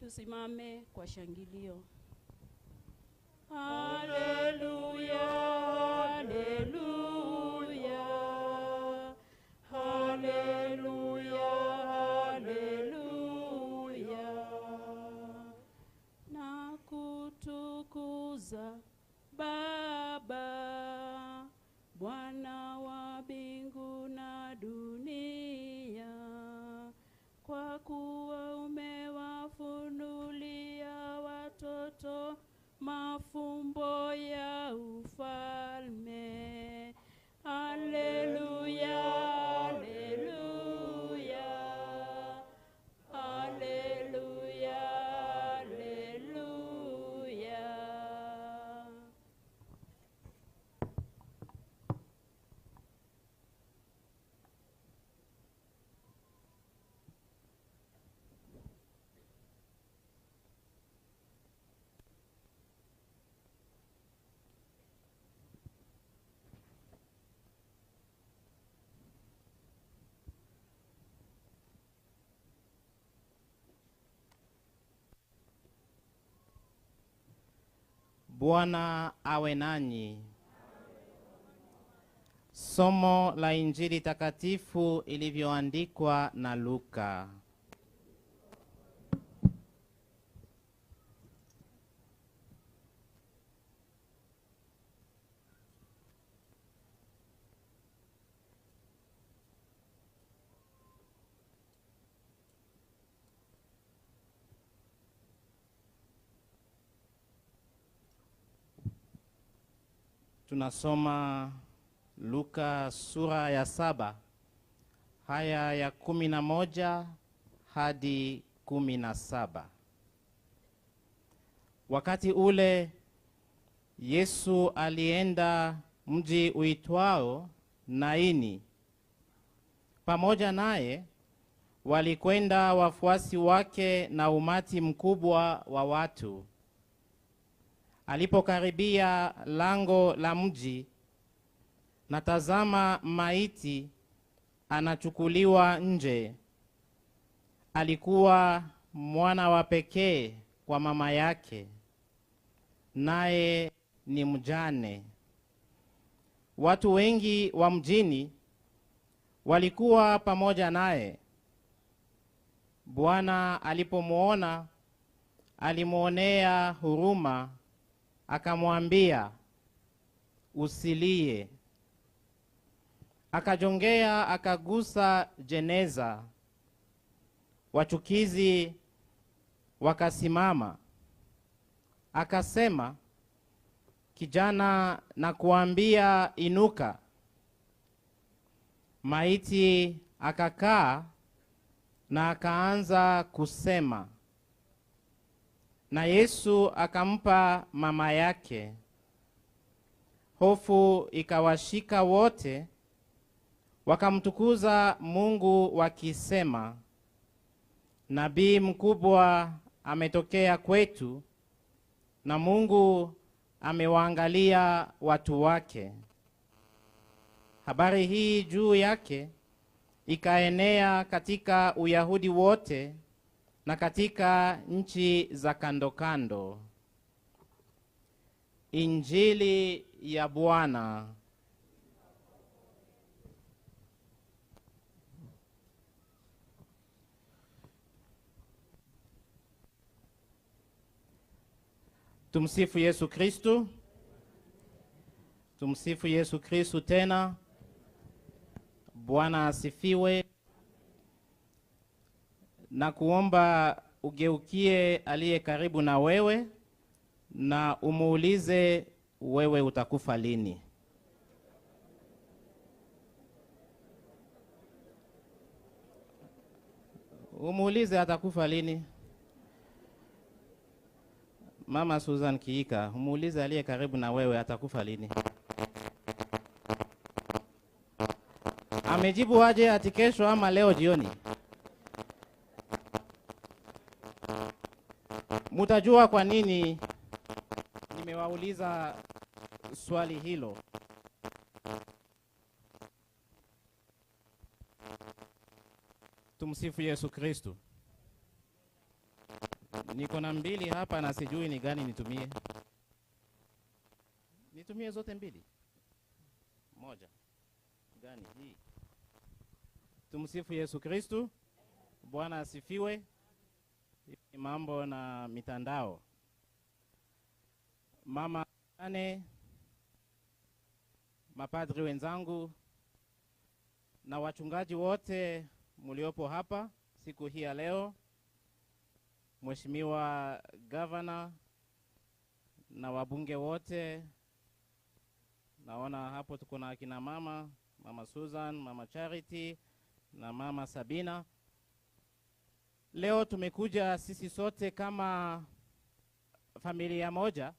Tusimame kwa shangilio. Haleluya, haleluya, haleluya, haleluya. Na kutukuza Baba, Bwana wa mbingu na dunia, kwa kuwa umewafunulia watoto mafumbo ya ufalme. Haleluya, haleluya, haleluya, haleluya. Bwana awe nanyi. Somo la Injili takatifu ilivyoandikwa na Luka. Tunasoma Luka sura ya 7 haya ya 11 hadi 17. Wakati ule Yesu alienda mji uitwao Naini. Pamoja naye walikwenda wafuasi wake na umati mkubwa wa watu. Alipokaribia lango la mji, na tazama, maiti anachukuliwa nje. Alikuwa mwana wa pekee kwa mama yake, naye ni mjane. Watu wengi wa mjini walikuwa pamoja naye. Bwana alipomuona, alimuonea huruma, akamwambia, usilie. Akajongea, akagusa jeneza. Wachukizi wakasimama. Akasema, kijana, nakuambia, inuka. Maiti akakaa na akaanza kusema. Na Yesu akampa mama yake. Hofu ikawashika wote, wakamtukuza Mungu wakisema, nabii mkubwa ametokea kwetu, na Mungu amewaangalia watu wake. Habari hii juu yake ikaenea katika Uyahudi wote na katika nchi za kando kando. Injili ya Bwana. Tumsifu Yesu Kristu. Tumsifu Yesu Kristu tena. Bwana asifiwe. Na kuomba ugeukie aliye karibu na wewe na umuulize, wewe utakufa lini? Umuulize atakufa lini? Mama Susan Kiika, umuulize aliye karibu na wewe atakufa lini? Amejibu aje, ati kesho ama leo jioni? Mutajua kwa nini nimewauliza swali hilo. Tumsifu Yesu Kristu. Niko na mbili hapa na sijui ni gani nitumie. Nitumie zote mbili? Moja. Gani hii? Tumsifu Yesu Kristu. Bwana asifiwe. Mambo na mitandao. Mama ane, mapadri wenzangu na wachungaji wote mliopo hapa siku hii ya leo, Mheshimiwa Governor na wabunge wote, naona hapo tuko na akina mama, Mama Susan, Mama Charity na Mama Sabina. Leo tumekuja sisi sote kama familia moja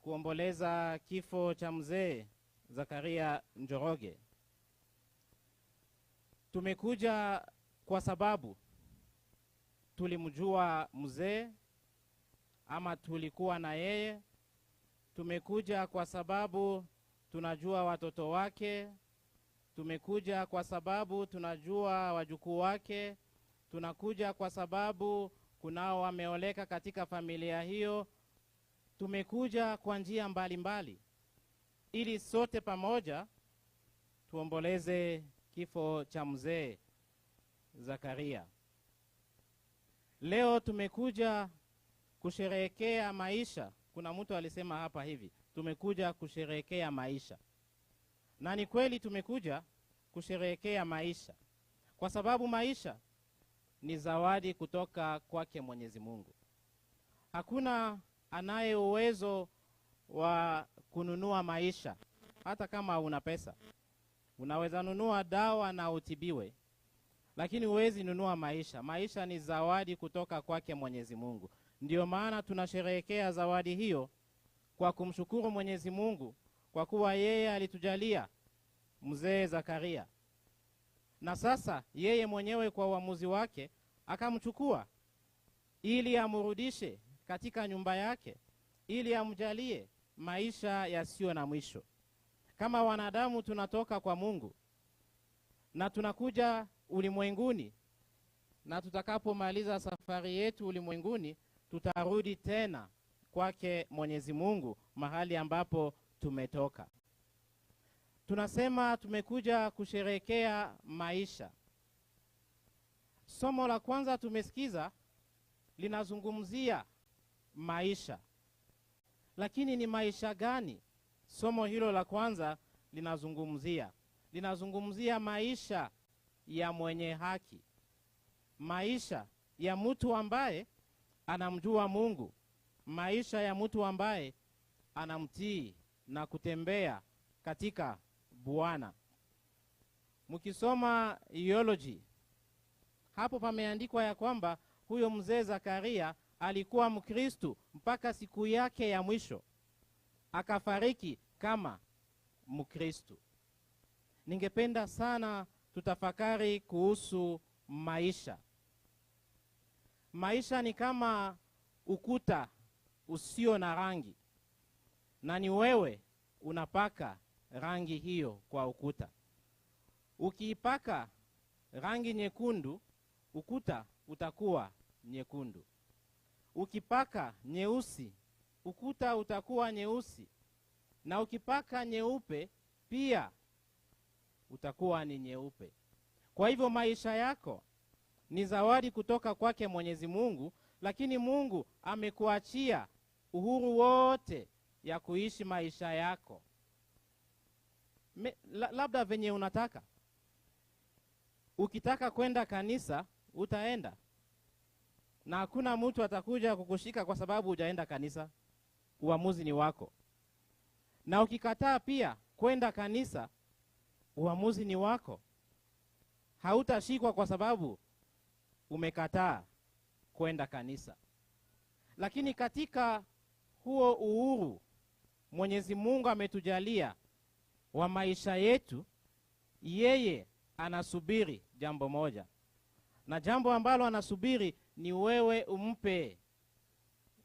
kuomboleza kifo cha mzee Zakaria Njoroge. Tumekuja kwa sababu tulimjua mzee ama tulikuwa na yeye. Tumekuja kwa sababu tunajua watoto wake. Tumekuja kwa sababu tunajua wajukuu wake. Tunakuja kwa sababu kunao wameoleka katika familia hiyo. Tumekuja kwa njia mbalimbali ili sote pamoja tuomboleze kifo cha mzee Zakaria. Leo tumekuja kusherehekea maisha. Kuna mtu alisema hapa hivi, tumekuja kusherehekea maisha. Na ni kweli tumekuja kusherehekea maisha, kwa sababu maisha ni zawadi kutoka kwake Mwenyezi Mungu. Hakuna anaye uwezo wa kununua maisha, hata kama una pesa. Unaweza nunua dawa na utibiwe, lakini huwezi nunua maisha. Maisha ni zawadi kutoka kwake Mwenyezi Mungu. Ndio maana tunasherehekea zawadi hiyo kwa kumshukuru Mwenyezi Mungu kwa kuwa yeye alitujalia mzee Zakaria. Na sasa yeye mwenyewe kwa uamuzi wake akamchukua ili amurudishe katika nyumba yake, ili amjalie maisha yasiyo na mwisho. Kama wanadamu tunatoka kwa Mungu na tunakuja ulimwenguni, na tutakapomaliza safari yetu ulimwenguni tutarudi tena kwake Mwenyezi Mungu, mahali ambapo tumetoka. Tunasema tumekuja kusherehekea maisha. Somo la kwanza tumesikiza linazungumzia maisha. Lakini ni maisha gani? Somo hilo la kwanza linazungumzia. Linazungumzia maisha ya mwenye haki. Maisha ya mtu ambaye anamjua Mungu. Maisha ya mtu ambaye anamtii na kutembea katika Bwana. Mkisoma eulogy, hapo pameandikwa ya kwamba huyo mzee Zakaria alikuwa Mkristo mpaka siku yake ya mwisho. Akafariki kama Mkristo. Ningependa sana tutafakari kuhusu maisha. Maisha ni kama ukuta usio na rangi, na ni wewe unapaka rangi hiyo kwa ukuta. Ukiipaka rangi nyekundu, ukuta utakuwa nyekundu. Ukipaka nyeusi, ukuta utakuwa nyeusi. Na ukipaka nyeupe pia utakuwa ni nyeupe. Kwa hivyo maisha yako ni zawadi kutoka kwake Mwenyezi Mungu, lakini Mungu amekuachia uhuru wote ya kuishi maisha yako. Labda venye unataka. Ukitaka kwenda kanisa, utaenda. Na hakuna mtu atakuja kukushika kwa sababu hujaenda kanisa. Uamuzi ni wako. Na ukikataa pia kwenda kanisa, uamuzi ni wako. Hautashikwa kwa sababu umekataa kwenda kanisa. Lakini katika huo uhuru Mwenyezi Mungu ametujalia wa maisha yetu, yeye anasubiri jambo moja. Na jambo ambalo anasubiri ni wewe umpe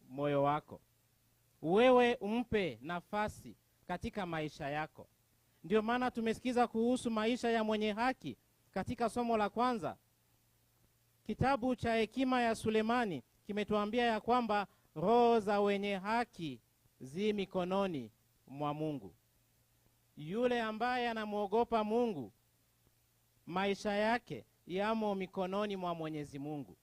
moyo wako. Wewe umpe nafasi katika maisha yako. Ndio maana tumesikiza kuhusu maisha ya mwenye haki katika somo la kwanza. Kitabu cha hekima ya Sulemani kimetuambia ya kwamba roho za wenye haki zi mikononi mwa Mungu. Yule ambaye anamwogopa Mungu, maisha yake yamo mikononi mwa Mwenyezi Mungu,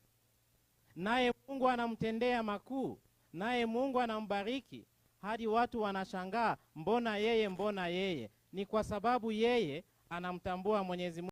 naye Mungu anamtendea makuu, naye Mungu anambariki hadi watu wanashangaa, mbona yeye, mbona yeye? Ni kwa sababu yeye anamtambua Mwenyezi Mungu.